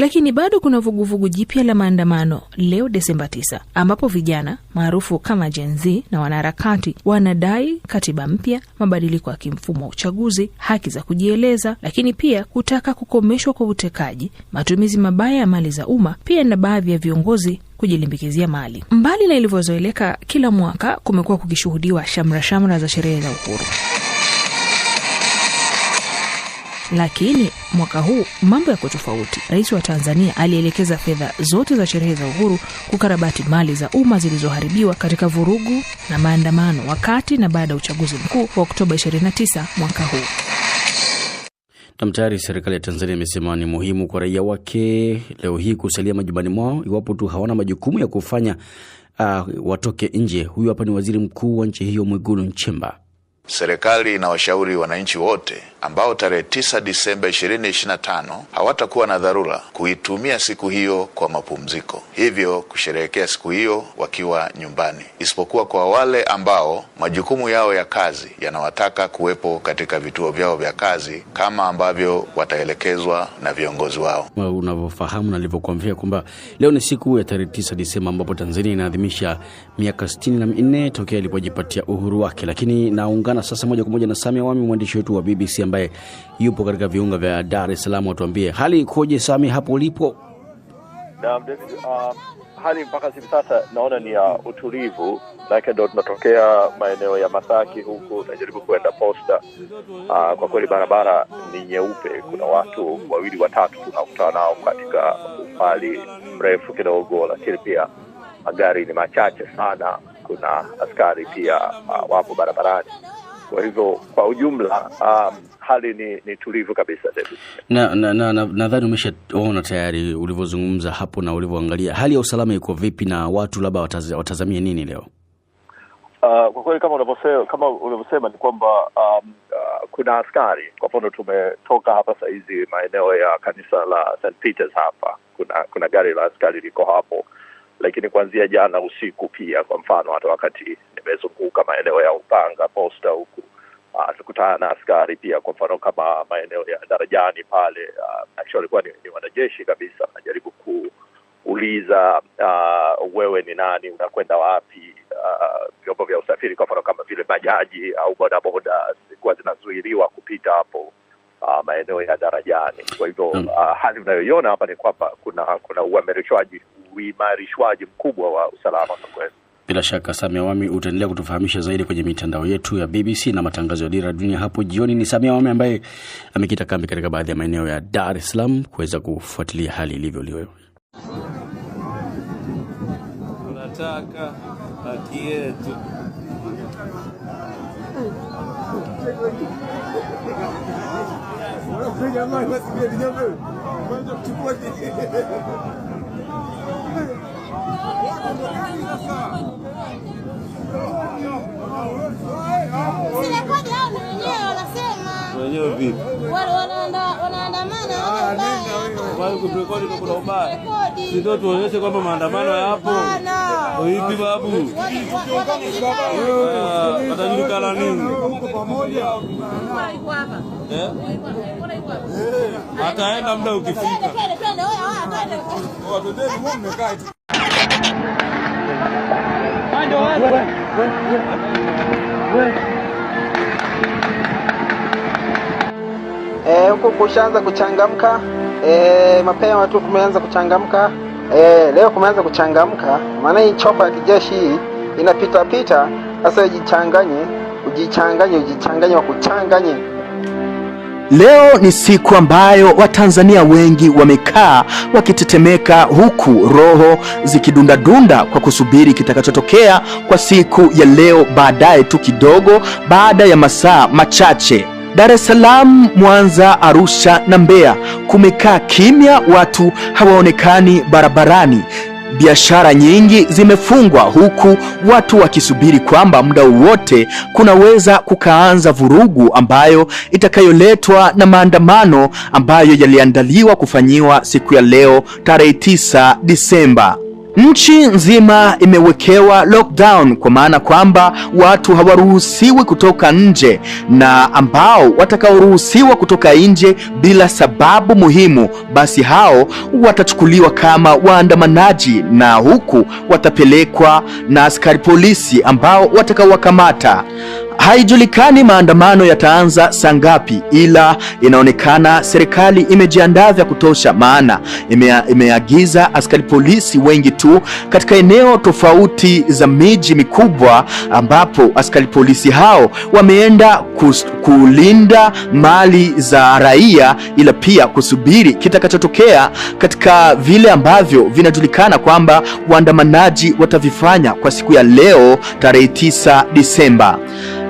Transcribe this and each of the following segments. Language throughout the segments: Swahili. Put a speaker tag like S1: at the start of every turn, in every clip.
S1: Lakini bado kuna vuguvugu jipya la maandamano leo Desemba 9, ambapo vijana maarufu kama Gen Z na wanaharakati wanadai katiba mpya, mabadiliko ya kimfumo wa uchaguzi, haki za kujieleza, lakini pia kutaka kukomeshwa kwa utekaji, matumizi mabaya ya mali za umma, pia na baadhi ya viongozi kujilimbikizia mali. Mbali na ilivyozoeleka kila mwaka, kumekuwa kukishuhudiwa shamra shamra za sherehe za uhuru. Lakini mwaka huu mambo yako tofauti. Rais wa Tanzania alielekeza fedha zote za sherehe za uhuru kukarabati mali za umma zilizoharibiwa katika vurugu na maandamano wakati na baada ya uchaguzi mkuu wa Oktoba 29 mwaka huu.
S2: Na tayari serikali ya Tanzania imesema ni muhimu kwa raia wake leo hii kusalia majumbani mwao iwapo tu hawana majukumu ya kufanya watoke nje. Huyu hapa ni waziri mkuu wa nchi hiyo Mwigulu Nchemba.
S3: Serikali inawashauri wananchi wote ambao tarehe 9 Disemba 2025 hawatakuwa na dharura kuitumia siku hiyo kwa mapumziko, hivyo kusherehekea siku hiyo wakiwa nyumbani, isipokuwa kwa wale ambao majukumu yao ya kazi yanawataka kuwepo katika vituo vyao vya kazi kama ambavyo wataelekezwa na viongozi wao.
S2: Unavyofahamu na nilivyokuambia kwamba leo ni siku ya tarehe 9 Disemba ambapo Tanzania inaadhimisha miaka 64 tokea ilipojipatia uhuru wake. Lakini naungana sasa moja kwa moja na Sami Awami, mwandishi wetu wa BBC ambaye yupo katika viunga vya Dar es Salaam. Atuambie hali ikoje, Sami, hapo ulipo?
S4: Naam, David, hali mpaka hivi sasa naona ni ya utulivu, maanake ndo tunatokea maeneo ya Masaki huku tunajaribu kuenda Posta. Kwa kweli barabara ni nyeupe, kuna watu wawili watatu tunakutana nao katika umbali mrefu kidogo, lakini pia magari ni machache sana. Kuna askari pia wapo barabarani. Kwa hivyo kwa ujumla hali ni tulivu kabisa, David.
S2: Na nadhani umeshaona tayari ulivyozungumza hapo na ulivyoangalia hali ya usalama iko vipi, na watu labda watazamie nini leo?
S4: Kwa kweli kama ulivyosema ni kwamba kuna askari. Kwa mfano tumetoka hapa sahizi maeneo ya kanisa la St Peters hapa, kuna gari la askari liko hapo, lakini kuanzia jana usiku pia, kwa mfano hata wakati nimezunguka maeneo ya Upanga Posta huku tukutana na askari pia, kwa mfano kama maeneo ya Darajani pale, actually walikuwa ni wanajeshi kabisa, wanajaribu kuuliza wewe ni nani, unakwenda wapi. Vyombo vya usafiri kwa mfano kama vile bajaji au bodaboda zilikuwa zinazuiliwa kupita hapo maeneo ya Darajani. Kwa hivyo hali unayoiona hapa ni kwamba kuna uimarishwaji mkubwa wa usalama kwa kweli.
S2: Bila shaka Sami Awami utaendelea kutufahamisha zaidi kwenye mitandao yetu ya BBC na matangazo ya Dira Dunia hapo jioni. Ni Sami Awami ambaye amekita kambi katika baadhi ya maeneo ya Dar es Salaam kuweza kufuatilia hali ilivyo leo.
S5: Tunataka haki yetu.
S6: Sirekodi hao ni wenyewe wanasema.
S5: Wenyewe vipi?
S6: Wale wanaandamana wana ubaya.
S5: Wale kurekodi ndio kuna ubaya?
S6: Rekodi.
S5: Si ndio tuonyeshe kwamba maandamano yapo?
S6: Hapana.
S5: Vipi babu?
S6: Watajulikana.
S5: Ah, watajulikana nini? Eh? Ataenda muda ukifika.
S6: Twende, twende, twende, oya, oya, twende.
S7: Huku kushaanza kuchangamka mapema tu kumeanza kuchangamka leo kumeanza kuchangamka, maana hii chopa ya kijeshi hii inapita pita. Sasa ujichanganye, ujichanganye, ujichanganye, wakuchanganye.
S8: Leo ni siku ambayo Watanzania wengi wamekaa wakitetemeka huku roho zikidundadunda kwa kusubiri kitakachotokea kwa siku ya leo baadaye tu kidogo baada ya masaa machache. Dar es Salaam, Mwanza, Arusha na Mbeya kumekaa kimya, watu hawaonekani barabarani. Biashara nyingi zimefungwa huku watu wakisubiri kwamba muda wowote kunaweza kukaanza vurugu ambayo itakayoletwa na maandamano ambayo yaliandaliwa kufanyiwa siku ya leo tarehe 9 Disemba. Nchi nzima imewekewa lockdown, kwa maana kwamba watu hawaruhusiwi kutoka nje, na ambao watakaoruhusiwa kutoka nje bila sababu muhimu, basi hao watachukuliwa kama waandamanaji, na huku watapelekwa na askari polisi ambao watakaowakamata. Haijulikani maandamano yataanza saa ngapi, ila inaonekana serikali imejiandaa vya kutosha, maana imeagiza askari polisi wengi tu katika eneo tofauti za miji mikubwa, ambapo askari polisi hao wameenda kulinda mali za raia, ila pia kusubiri kitakachotokea katika vile ambavyo vinajulikana kwamba waandamanaji watavifanya kwa siku ya leo tarehe 9 Disemba.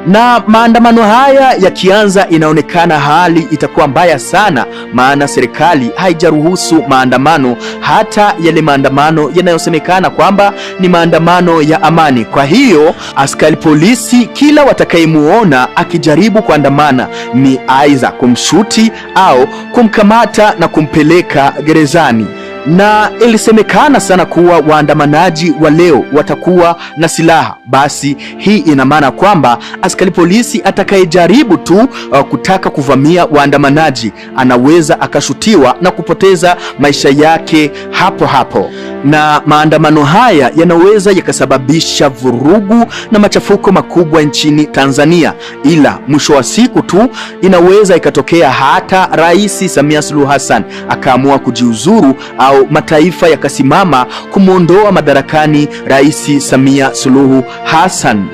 S8: Na maandamano haya yakianza, inaonekana hali itakuwa mbaya sana, maana serikali haijaruhusu maandamano, hata yale maandamano yanayosemekana kwamba ni maandamano ya amani. Kwa hiyo askari polisi kila watakayemuona akijaribu kuandamana ni aidha kumshuti au kumkamata na kumpeleka gerezani. Na ilisemekana sana kuwa waandamanaji wa leo watakuwa na silaha. Basi hii ina maana kwamba askari polisi atakayejaribu tu kutaka kuvamia waandamanaji anaweza akashutiwa na kupoteza maisha yake hapo hapo. Na maandamano haya yanaweza yakasababisha vurugu na machafuko makubwa nchini Tanzania, ila mwisho wa siku tu inaweza ikatokea hata Rais Samia Suluhu Hassan akaamua kujiuzuru au mataifa yakasimama kumwondoa madarakani Rais Samia Suluhu Hassan.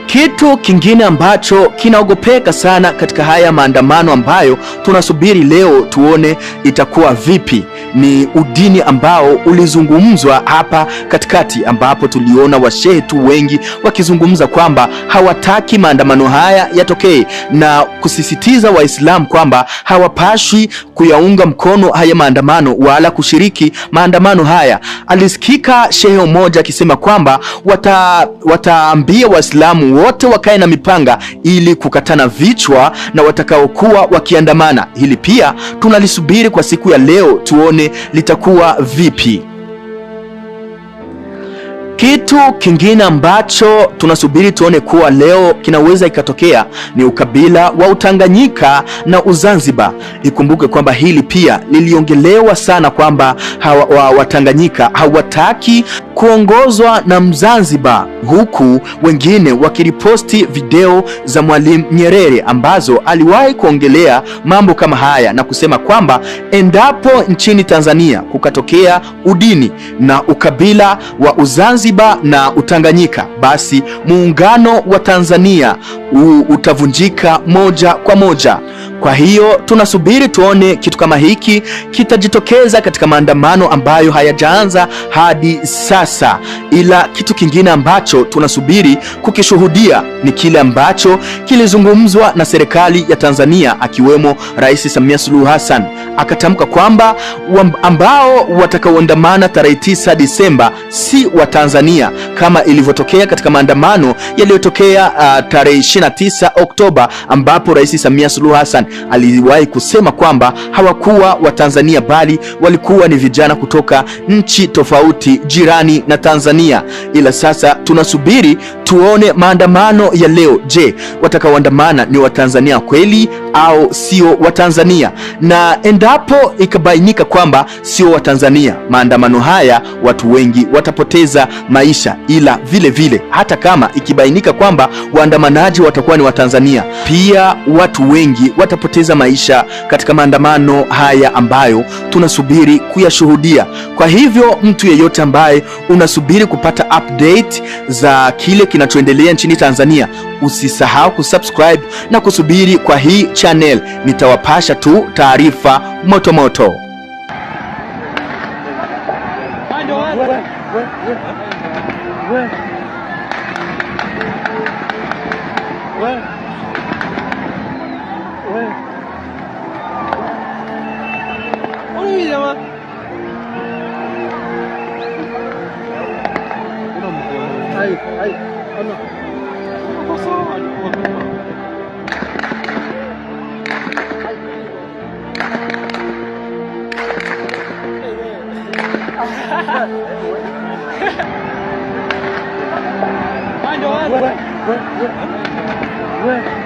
S8: Kitu kingine ambacho kinaogopeka sana katika haya maandamano ambayo tunasubiri leo tuone itakuwa vipi ni udini ambao ulizungumzwa hapa katikati, ambapo tuliona washehe tu wengi wakizungumza kwamba hawataki maandamano haya yatokee na kusisitiza Waislamu kwamba hawapashwi kuyaunga mkono haya maandamano wala kushiriki maandamano haya. Alisikika shehe mmoja akisema kwamba wataambia Waislamu wote wakae na mipanga ili kukatana vichwa na watakaokuwa wakiandamana. Hili pia tunalisubiri kwa siku ya leo tuone litakuwa vipi. Kitu kingine ambacho tunasubiri tuone kuwa leo kinaweza ikatokea ni ukabila wa Utanganyika na Uzanzibar. Ikumbuke kwamba hili pia liliongelewa sana kwamba Watanganyika hawataki kuongozwa na Mzanzibar, huku wengine wakiriposti video za Mwalimu Nyerere ambazo aliwahi kuongelea mambo kama haya na kusema kwamba endapo nchini Tanzania kukatokea udini na ukabila wa Uzanzibar na Utanganyika, basi muungano wa Tanzania utavunjika moja kwa moja. Kwa hiyo tunasubiri tuone kitu kama hiki kitajitokeza katika maandamano ambayo hayajaanza hadi sasa. Ila kitu kingine ambacho tunasubiri kukishuhudia ni kile ambacho kilizungumzwa na serikali ya Tanzania, akiwemo Rais Samia Suluhu Hassan, akatamka kwamba ambao watakaoandamana tarehe 9 Disemba si wa Tanzania, kama ilivyotokea katika maandamano yaliyotokea tarehe 29 Oktoba, ambapo Rais Samia Suluhu Hassan aliwahi kusema kwamba hawakuwa wa Tanzania bali walikuwa ni vijana kutoka nchi tofauti jirani na Tanzania. Ila sasa tunasubiri tuone maandamano ya leo. Je, watakaoandamana ni wa Tanzania kweli au sio wa Tanzania? Na endapo ikabainika kwamba sio wa Tanzania, maandamano haya watu wengi watapoteza maisha. Ila vile vile hata kama ikibainika kwamba waandamanaji watakuwa ni wa Tanzania, pia watu wengi watapoteza maisha katika maandamano haya ambayo tunasubiri kuyashuhudia. Kwa hivyo mtu yeyote ambaye unasubiri kupata update za kile kinachoendelea nchini Tanzania, usisahau kusubscribe na kusubiri kwa hii channel. Nitawapasha tu taarifa moto moto.
S6: We.